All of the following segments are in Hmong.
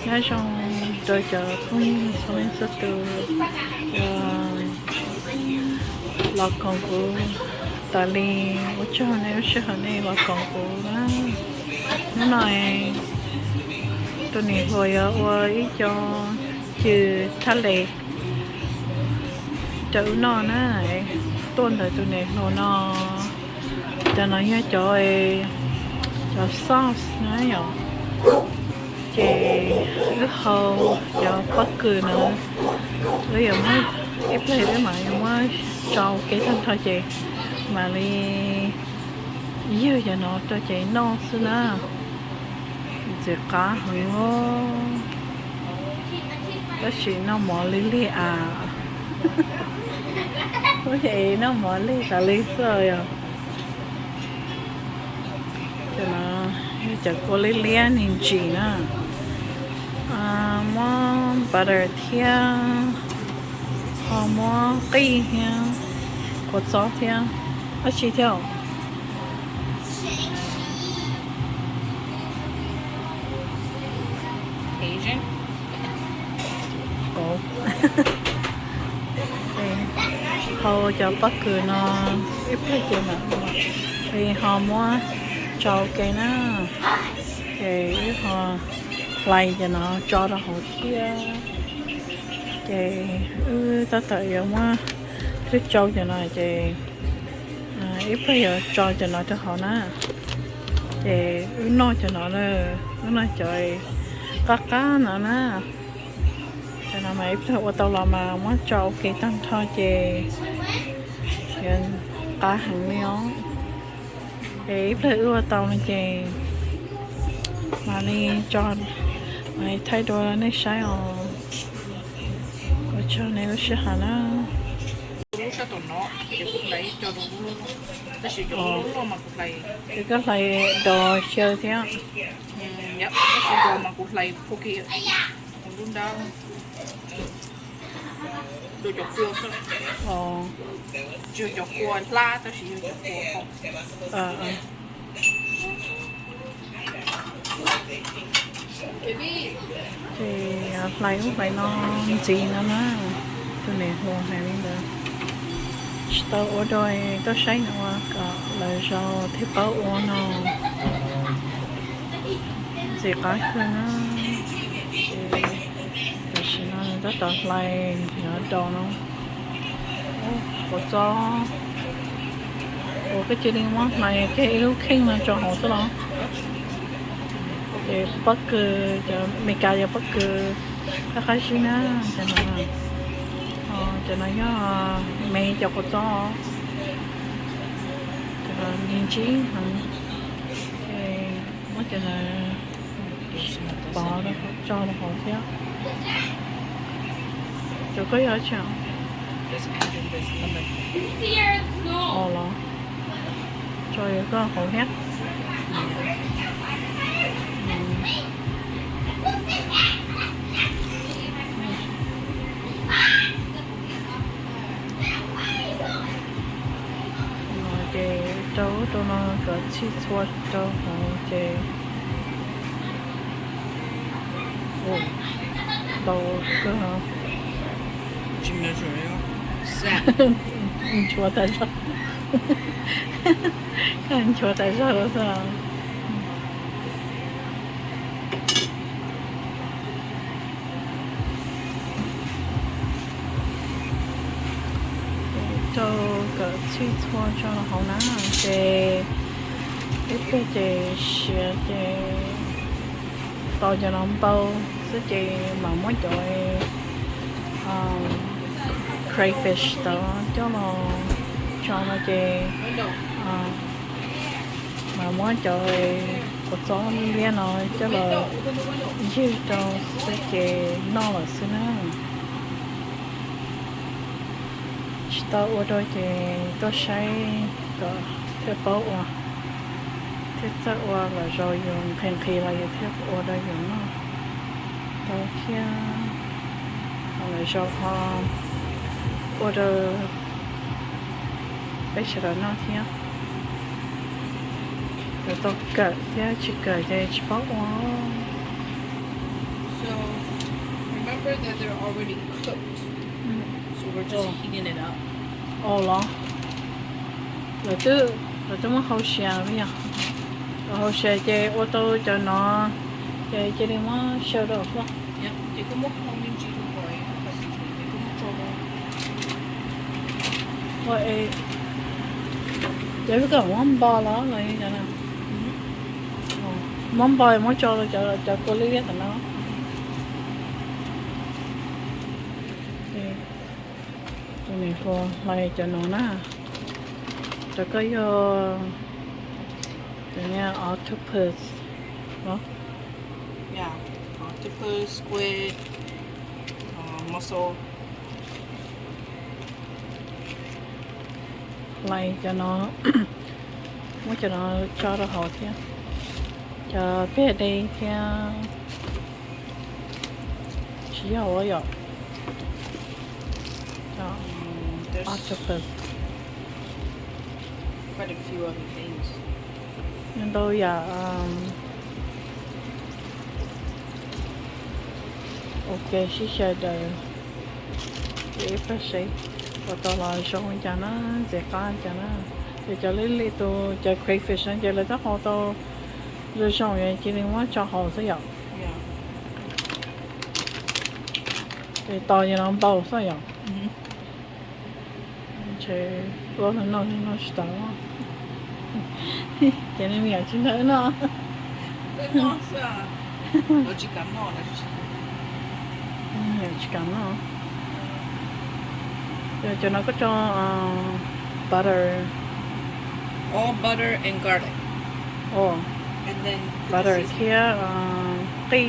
Nyob zoo rau cov phooj ywg txhua leej txhua tus uas los koom kuv tas li, ua tsaug nej lub sij hawm nej los koom kuv na. Hnub no tus niam hluas yuav ua ib co cws thaj les rau wb noj na. Tuaj ntawm tus niam hluas no, cov no yog cov, cov sauce na yom. Ces wb hau cov pob kws no, wb yuav muab, ib pliag wb mam yuav muab tso ua ke tag nrho ces mam li ywg cov no rau ces noj xwb na. Ntxim qab heev os. Tab sis noj mov lig lig as. Ua ces noj mov lig tas li xwb yom. Cov no yog cov kua liab liab me ntsis na. Muab butter thiab, ho muab qij thiab, kua txob thiab, dab tsi thiab. Hau cov pob kws no ib pliag ces mam li ho muab tso ua ke na. Ces wb ho hlais cov no tso rau hauv thiab. Ces wb tab tom yuav muab twb tsau cov no ces ib pliag yuav tso cov no rau hauv na. Ces wb noj cov no, wb noj cov qab qab no na. Cov no mas ib pliag ua tau los mas muab tso ua ke tag nrho ces yuav qab heev li os. Ces ib pliag wb ua tau no ces mam li tso, mam li thaij dua nej saib os. Ua tsaug nej lub sij hawm na. Ces koj hlais dos xyaw thiab. Ces hlais ub hlais no ntxiv no na, tus niam hluas hais li ntawd. Tsis tau ua dua, tuaj saib nws ua kom lawv zoo thiaj paub ua no. Ntxim qab kawg na. Ces tam sim no nws tab tom hlais cov dos no. Kua txob, ua koj cia li muab hlais kiag ib lub kheej no tso hauv xwb los. Ces pob kws, cov Meskas cov pob kws qab qab zib na, cov no, cov no yog me cov kua txob, cov no me ntsib heev. Ces muab cov no pov rau tso rau hauv thiab. Cov koj yog tsi? Os los, tso yuav koj hauv thiab. Ces rau ub rau no kom txhij txhua rau hauv ces ntau kawg. Nchuav tas zog, nchuav tas zog xwb. Rau kom txhij txhua tso rau hauv na, ces ib pliag ces siav ces tau cov no npau xwb ces mam muab cov crayfish tod coj los tso no ces mam muab cov kua txob liab no coj los ywg rau xwb ces noj lawm xwb na. Tsis tau ua dua ces tuaj saib kom thiaj paub ua, thiaj txawj ua, lwm zaus yus nqhis nqhis los yus thiaj ua rau yus noj tau thiab. Lwm zaus ho ua rau peb sawv daws noj thiab. Yuav tau kawm thiab, tsis kawm ces tsis paub ua. They're already cooked. So we're just heating it up. Ua los, lawv twb, lawv twb muab hau siav yog, lawv hau siav ces ua tau cov no, ces cia li muab xyaw rau xwb. Ces kuv muab me ntsis rau, ces kuv muab tso rau. Ua es, ces wb kom muab npo los los li cov no, muab npo muab tso rau cov kua liab liab tom no. Tus niam hluas hlais cov no na, cov ko yog, cov niag octopus no. Octopus, squid, mussel. Hlais cov no, muab cov no tso rau hauv thiab, cov peb de thiab. Tsis yog ua yom, octopus. Quite a few other things. Ntau yam. Ok, sib xyaw daws, ib pab seb ua tau los zoo li cas na, ntxim qab li cas na. Ces cov lib li tus cov crayfish no ces lawv twb hau tau zoo zoo, cia li muab tso hauv xwb yom. Ces tos yog no npau xwb yom. Ntshe ua no no tsis tau. Ces nej me nyuam tsis nrog wb noj. Tsis kam noj. Cov no koj tso butter, butter thiab qij,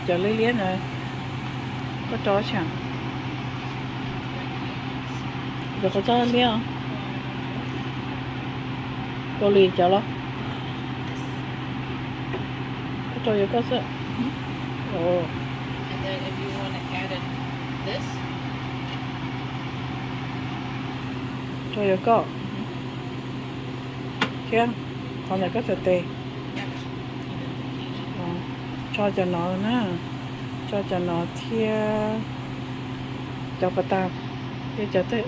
cov liab liab ntawd koj tso tsis? Cov qhov txob liab, Kaus Lim cov los? Koj tso yuav koj xwb. Tso yuav koj thiab qhov ntawm koj txhais tes. Tso cov no na, tso cov no thiab cov pas tas thiab cov twg.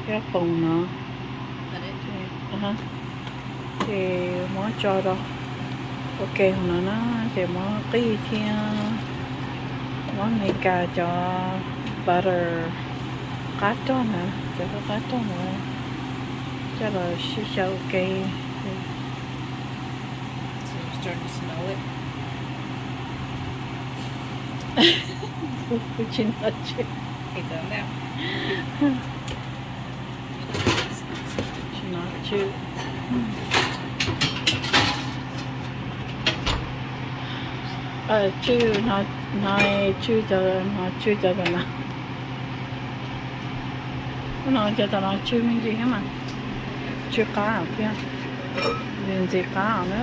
Thiab poom no. Ces muab tso rau ua ke hauv no na, ces muab qij thiab muab Amelikas cov butter qab rog na, cov qab rog na, coj los sib xyaw ua ke. Kuv tsis noj tswj. Tsis noj tswj. Tswj no, tswj cov, no tswj cov tom no. Ub, no cov tom no tswj me ntsis thiab mas. Tswj qab thiab. Ntxim qab na.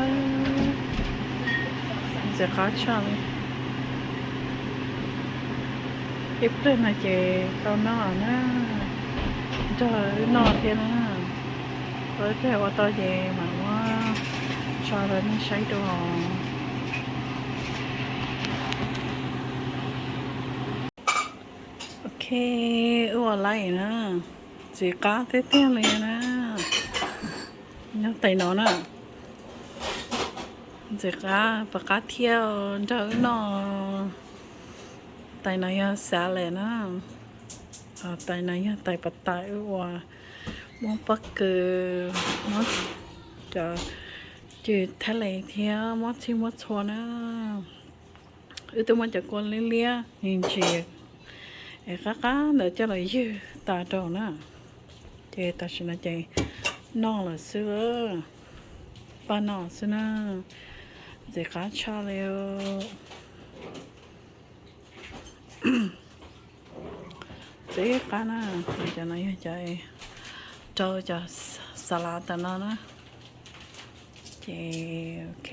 Ntxim qab tshaj li. Ib pliag no ces tau noj na. Nrog wb noj thiab na. Ib pliag ua tau ces mam muab tso rau nej saib dua. Ok, wb ua lais na. Ntxim qab tiag tiag li na. Nyob tais no na. Ntxim qab, pom qab thiab nrog wb noj. Tais no yog salad na. Tais no yog tais pas tais wb ua, muab pob kws, muab cov cwj thaib les thiab muab txhij muab txhua na. Wb twb muab cov kua liab liab me ntsis es qab qab ntawd coj los ywg tas rau na. Ces tam sim no ces noj lawm xwb, pab noj xwb na. Ntxim qab tshaj li. Ntxim qab na. Cov no yog cov rau cov salad tas no na. Ces ok,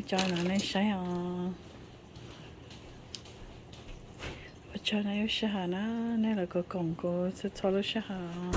tso no nej saib os. Ua tsaug nej lub sij hawm na, nej los koom kuv txhua txhua lub sij hawm.